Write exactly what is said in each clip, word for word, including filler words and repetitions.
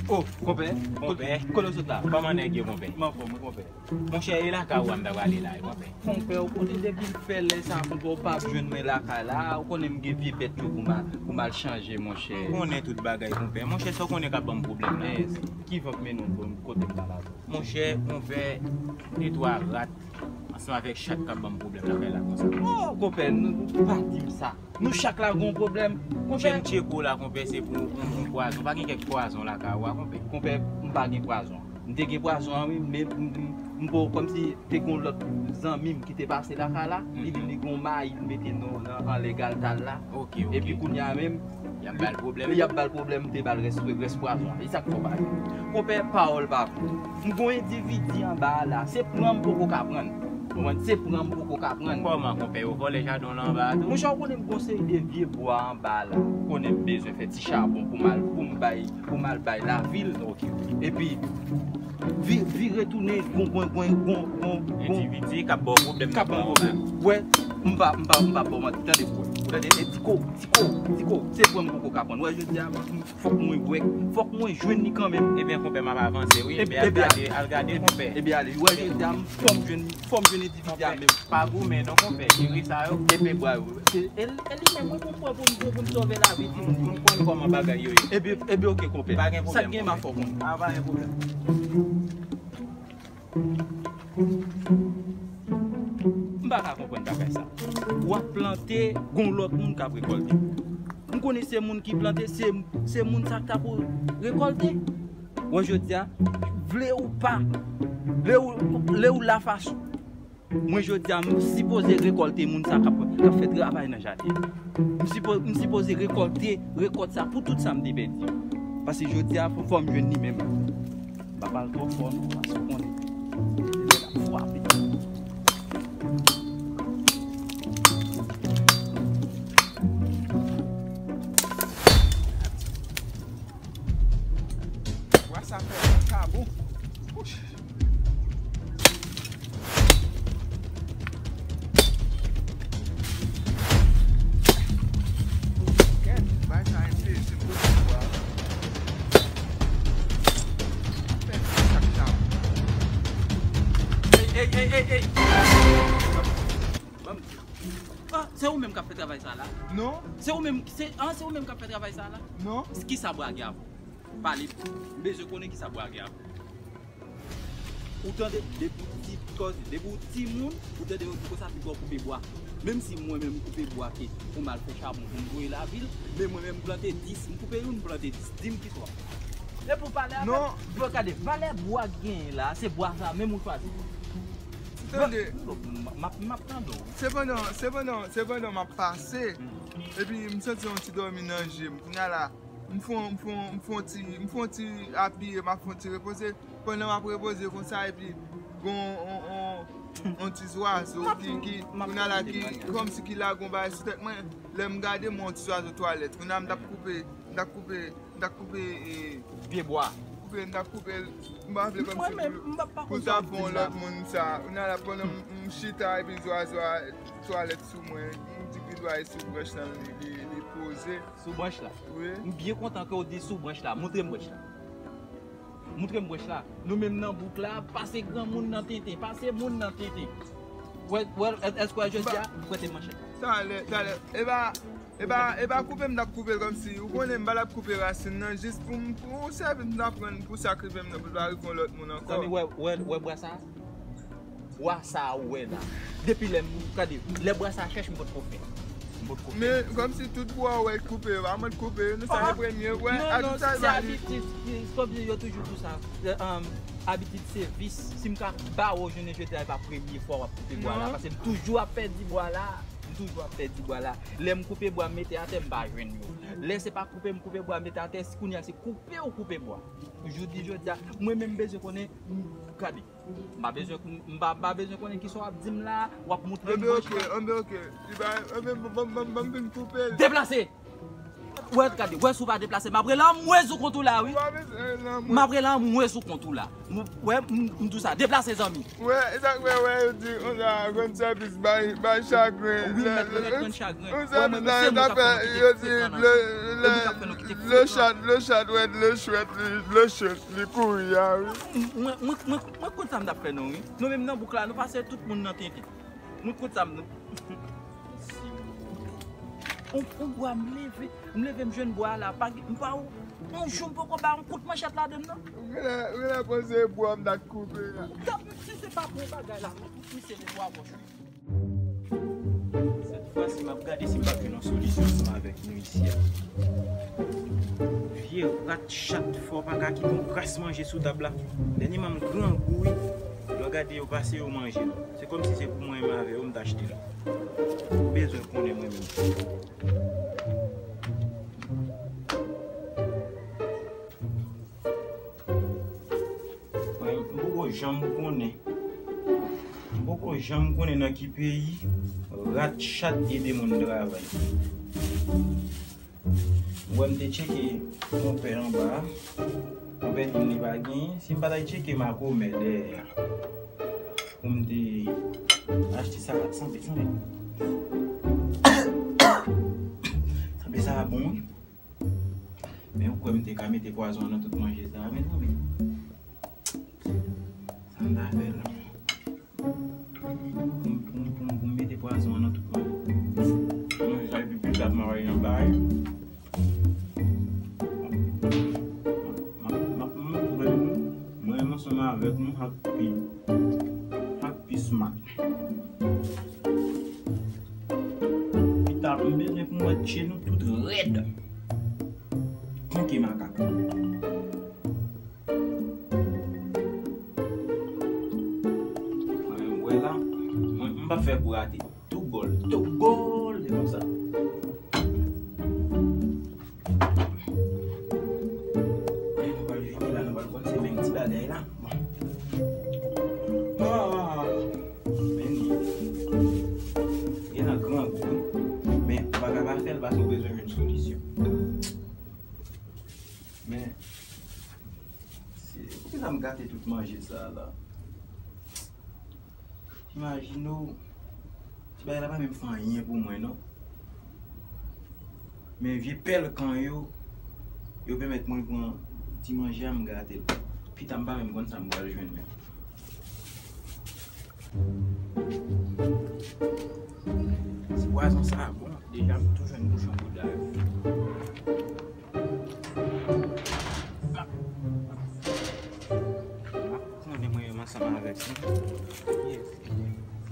Oh, konpè, konpè, kote w sot la? Kòman nèg yo, konpè? M anfòm, wi, konpè. Monchè, e lakay ou a m ta prale la, wi, konpè. Konpè, ou konnen depi m fè lè sa, konpè, ou pa ap jwenn mwen lakay la, ou konnen m gen vye bèt yo pou m al, pou m al chanje, monchè. M konnen tout bagay, konpè. Monchè, sa w konnen k ap ban m pwoblèm la? Men, ki van k mennen w kote m pa la? Monchè, konpè, de twa rat ansanm avèk chat k ap ban m pwoblèm lakay la konsa. Oh, konpè, nou, nou pa di m sa. Nou chak la gon pwoblèm. Monchè, m tcheke w la, konpè, se pou yon, yon pwazon. Pa gen kèk pwazon lakay ou a, konpè? Konpè, m pa gen pwazon. M te gen pwazon an, wi, men m, m, m po, kòmsi te gon lòt zanmi m ki te pase lakay la, li di m li gon mayi l mete nan, nan, anlè galta l la. Ok, ok. Epi kounye a menm, y ap ba l pwoblèm. Y ap ba l pwoblèm, m te ba l rès, rès pwazon an. E sa k fè w pa gen. Konpè, pawòl pa vre. M gon endividi anba a la, se pran m poko ka pran. Ou konprann? Se pran m poko ka pran. Kòman, konpè, yo vòlè jaden w lan anba a tou? Monchè, ou konnen m gon seri de vye bwa anba a la. Ou konnen m bezwen fè ti chabon pou m al, pou m bay, pou m al bay lavil. Ok, ok. Epi, vi-, vire tounen, gon, gon, gon, gon, gon, gon. Endividi k ap ba w pwoblèm nan ban w. K ap ba m pwoblèm. Wè, m pa, m pa, m pa ba w manti, tande, bro. Ou tande, e Tiko, Tiko, Tiko, se pran m poko ka pran. Wè, jodi a, m, fòk mwen wè, fòk mwen jwenn li kanmenm. Ebyen, konpè, m ap avanse, wi. Ebyen, al gade, al gade, konpè. Ebyen, ale, wè, jodi a, m, fò m jwenn li, fò m jwenn endividi a menm. Pa goumen non, konpè, jere sa yo. Epi bwa yo. E, e, e li menm, wi, pou m pran pou m, pou m sove lavi timoun yo. M konn kòman bagay yo ye. Epi, epi, ok, konpè. Pa gen pwoblèm, konpè. Sa k gen, m a fè w konnen. A, pa gen pwoblèm. M pa ka konprann bagay sa. W ap plante, gon lòt moun k ap rekòlte. M konnen se moun ki plante, se, se moun sa k ta pou rekòlte. Wè, jodi a, vle ou pa, vle ou, vle ou la fason. Mwen, jodi a, m sipoze rekòlte moun sa k ap, k ap fè travay nan jaden. M sipo-, m sipoze rekòlte rekòt sa pou tout sa m te pèdi. Paske jodi a, fò, fò m jwenn li menm. M pa pral twò fò non, paske w konnen. L ap frape. Bwa sa fè bon, sa bon. Wouch. Kèt, bay sa enpe, se bon bwa. Fè sa k sa. Ey, ey, ey, ey, ey. Ban m di. Ah, se ou menm k ap fè travay sa la? Non. Se ou menm, se, ah, se ou menm k ap fè travay sa la? Non. Kisa bwa gen avè w? Pale. M bezwen konnen kisa bwa gen avè w. Ou tande, depi w ti kòz, depi w timoun, ou tande yo di konsa, piga w koupe bwa. Menm si mwen menm m koupe bwa ke pou m al fè chabon pou m voye lavil, men mwen menm m plante dis, m koupe youn, m plante dis. Di m kisa w ap fè. Epi w pale avè m. Non. Bro, gade, valè bwa k genyen la, se bwa sa menm ou chwazi. Tande. M, m, m ap, m ap tande w. Sepandan, sepandan, sepandan m ap pase, epi m santi yon ti dòmi nan je m. Kounye a la, m fè yon, m fè yon, m fè yon ti, m fè yon ti apiye, m ap fè yon ti repoze. Pandan m ap repoze konsa, epi gon on, on, on ti zwazo ki, ki, kounye a la ki, kòmsi ki lage yon bagay sou tèt mwen. Lè m gade, m wè yon ti zwazo twalèt. Kounye a m t ap koupe, m t ap koupe, m t ap koupe, e, pye bwa. Koupe, m t ap koupe l. M pa vle kòmsi pou, pou l ta fè yon lòt moun sa. Kounye a la, pandan m, m chita, epi zwazo a twalèt sou mwen, m di pi dwa e sou branch lan li, li, li poze. Sou branch la? Wi. M byen kontan ke w di sou branch la. Montre m branch la. Montre m branch la. Nou menm nan bouk la, pase granmoun nan tenten, pase moun nan tenten. Wè, wè, èske w wè jodi a, m prete manchèt la. Talè, talè. E pa, e pa, e pa koupe m t ap koupe l kòmsi. Ou konnen m pa t ap koupe rasin nan, jis pou m, pou sèvi m t ap pran pou sa k rive m nan, pou l pa rive yon lòt moun ankò. Zanmi, wè, wè, wè bwa sa? Bwa sa a ou wè la. Depi lè m, gade, lè bwa sa a chèch, m potko fè. M potko fè. Men, kòmsi tout bwa ou wè koupe, yo pa mande koupe, nou sa e premye, wè, non, non, se abitid, kòmsi yo toujou di sa. Abitid se vis. Si m ka ba w jounen jodi a, e pa premye fwa w ap koupe bwa la, paske m toujou ap pèdi bwa la. toujou ap pèdi bwa la. Lè m koupe bwa, m mete atè, m pa jwenn yo. Lè se pa koupe m koupe bwa, m mete atè, si kounye a se koupe ou koupe bwa. Jodi jodi a, mwen menm m bezwen konnen, m, gade. M pa bezwen, m pa, m pa bezwen konnen kisa w ap di m la, w ap montre m. Anben, ok, anben, ok. Li pa, anben, ban, ban, ban, ban m vin koupe l. Deplase! Wè, gade, wè, si w pa deplase, m ap rele anmwe sou kont ou la, wi. Ou pa bezwen rele anmwe. M ap rele anmwe sou kont ou la. M, wè, m, m di w sa, deplase, zanmi. Wè, e sa k fè, wè, yo di, konsa, konn sèvis bay, bay chagren. Wi, mèt, mèt konn chagren. Konn sèvis bay, sa fè, yo di, dlo, dlo chat, dlo chat, wè, dlo chwèt, li, dlo chwèt, li kouri a, wi. Mwen, mwen, mwen, mwen konn sa m t ap fè non, wi. Nou menm nan bouk la, nou pase tout moun nan tenten. Nou konn sa m, nou. On, on bwa m leve, m leve m jwenn bwa la, pa gen, m pa, on jou m poko ba yon kout manchèt ladann nan. Ou genlè, ou genlè panse bwa m t ap koupe la. Ou t ap, si se pa pou bagay la, non, tout misye de bwa wòch, wi. Sèt fwa si m ap gade si m p ap jwenn yon solisyon ansanm avèk nou isi a. Vye rat chat fò pa ka kite yon kras manje sou tab la. Dènyèman m grangou wi. Lè w gade yo pase yo manje. Se kòmsi se pou mwen menm avè yo m t achte l. Ou bezwen konnen mwen menm. Mwen, m poko janm konnen. M poko janm konnen nan ki peyi rat chat ede moun travay. Ou wè m te tcheke konpè anba a. Konpè di m li pa genyen. Si m pa t al tcheke makomè dèyè a pou m te achte sa, sanble, sanble. Sanble sa a bon wi. Men ou kwè m te ka mete pwazon an nan tout manje sa a, mezanmi? Sa m ta fè la? Pou m, pou m, pou m, pou m mete pwazon an nan tout manje. Manje sa epi pita m a bay nan bay. M ap, m ap montre nou, mwen menm ansanm avèk nou, Happy, Happy Smart. Pita, m bezwen pou mwen tche nou tout rèd. Konke makak. Mwen menm, wè la, mwen, m p ap fè pou rate. Tou gòl, tou gòl, se konsa. Mwen, nou pral vini la, nou pral konn se menm ti bagay la. Bon. Ah, men li gen nan grangou, wi. Men ou pa ka pa fè l paske ou bezwen jwenn solisyon. Men, se, poukisa m gate tout manje sa a la? Imajine w, ti bagay la pa menm fè anyen pou mwen, non. Men vye pèlkan yo, yo pèmèt mwen pran ti manje a, m gate l. Pita m pa menm konn sa m pral jwenn menm. Si pwazon sa a bon, deja m tou jwenn bouchon bouda yo. M ap konnen mwen menm ansanm avèk li. Yes.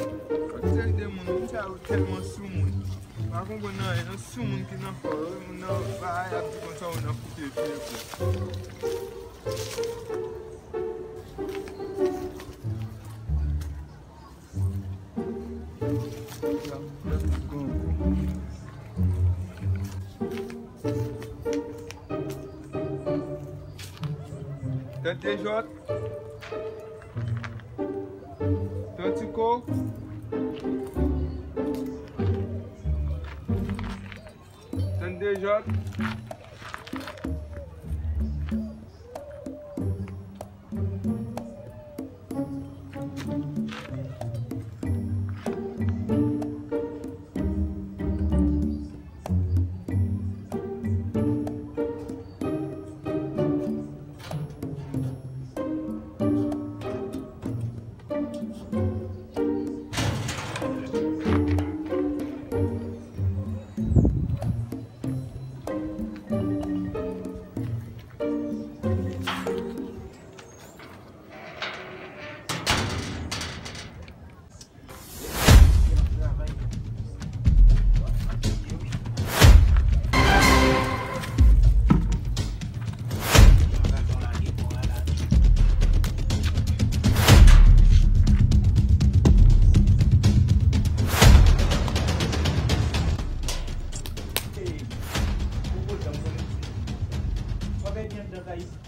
Yon seri de moun, moun sa yo tèlman soumoun. Pa konprann anyen, yon soumoun ki nan kò yo, moun nan, bagay ap di konsa, yo nan koute vye vre. Tèt de jòt. Tantiko. Tèt de jòt.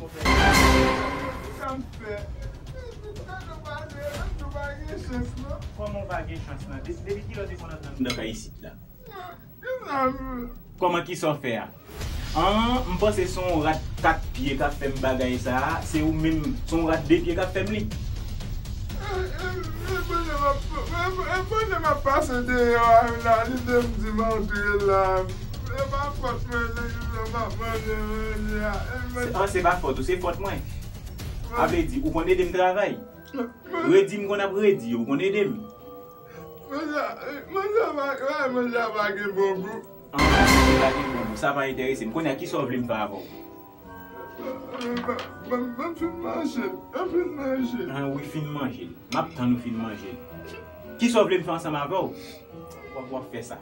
Sa m fè? Sa nou pa gen, nou pa gen chans, non. Kòman w pa gen chans, nan? De-, depi kilè w te konn antre anndan kay isit la? Kisa m fè? Kòman kisa w fè a? An, m panse se yon rat kat pye k ap fè m bagay sa a. Se ou menm, se yon rat de pye k ap fè m li. E, e, e, pandan m ap, e, e, pandan m ap pase deyò a la, li te m di m antre la. E pa fòt mwen, non, m ap manje manje a. E, se, an, se pa fòt ou, se fòt mwen. A vle di, ou konn ede m travay. Redi m konn ap redi, ou konn ede m. Manje a, manje a pa, manje a pa gen bon gou. An, manje pa gen bon gou, sa pa enterese m. Kounye a, kisa w vle m fè avè w? Ban m, ban m fin manje, ban m fin manje. An, wi, fin manje l. M ap tann ou fin manje l. Kisa w vle m fè ansanm avè w? W ap, w ap fè sa.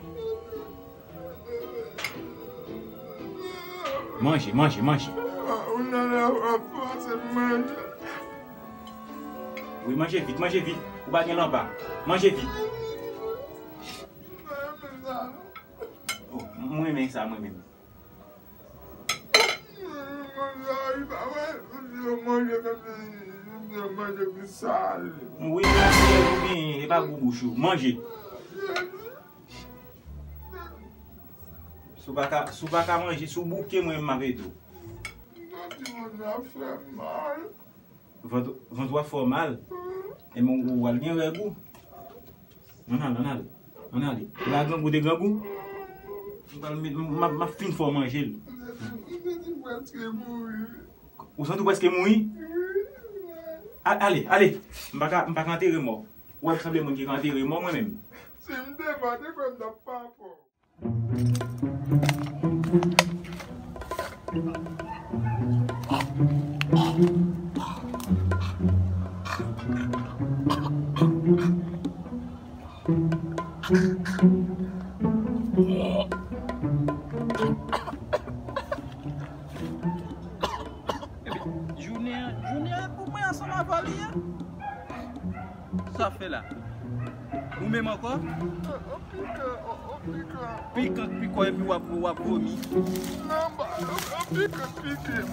Manje, manje, manje. Wi, manje vit, manje vit. Ou pa gen lanpa. Manje vit. Oh, m renmen sa, mwen menm. Wi, manje, ou genyen, e pa gou bouch ou. Manje. Si w pa ka, si w pa ka manje, si w bouke, mwen menm m ap ede w. Vant, vant w ap fè w mal. Ebyen, ou, ou al gen règ ou. Ann al, ann al. Ann ale. E pa grangou te grangou? M pral met, m, m ap, m ap fin fè w manje l. Ou santi w prèske mouri? A-, ale, ale. M pa ka, m pa ka antere mò. Ou wè m sanble moun ki ka antere mò mwen menm. Si m te mò, te kwè m t ap pa pòv. Ebyen, jounen an, jounen an pou mwen ansanm avè w li ye. Sa w ap fè la? Ou menm ankò? Pikan, pikan. Pikan k pikò epi w ap, w ap vomi. Non, ba, pikan k pike m.